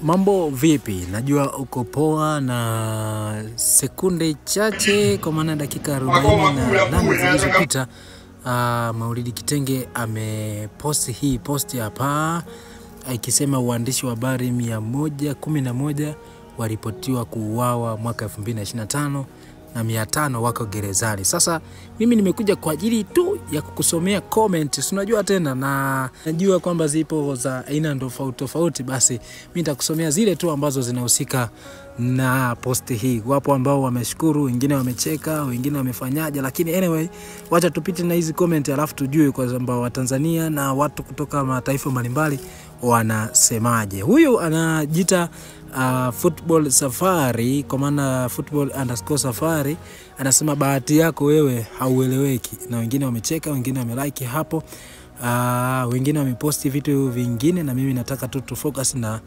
Mambo vipi? Najua uko poa na sekunde chache kwa maana dakika Makao makuu ya 48 Bure zilizopita, Maulidi Kitenge ameposti hii posti hapa ikisema waandishi wa habari 111 waripotiwa kuuawa mwaka 2025 na 500 wako gerezani. Sasa mimi nimekuja kwa ajili tu ya kukusomea comment, si unajua tena, na najua kwamba zipo za aina tofauti tofauti, basi mimi nitakusomea zile tu ambazo zinahusika na posti hii. Wapo ambao wameshukuru, wengine wamecheka, wengine wamefanyaje, lakini anyway, wacha tupite na hizi comment alafu tujue kwamba Watanzania na watu kutoka mataifa mbalimbali wanasemaje. Huyu anajiita football safari, kwa maana football underscore safari, anasema bahati yako wewe haueleweki, na wengine wamecheka, wengine wamelike hapo, wengine wameposti vitu vingine, na mimi nataka tu tufocus na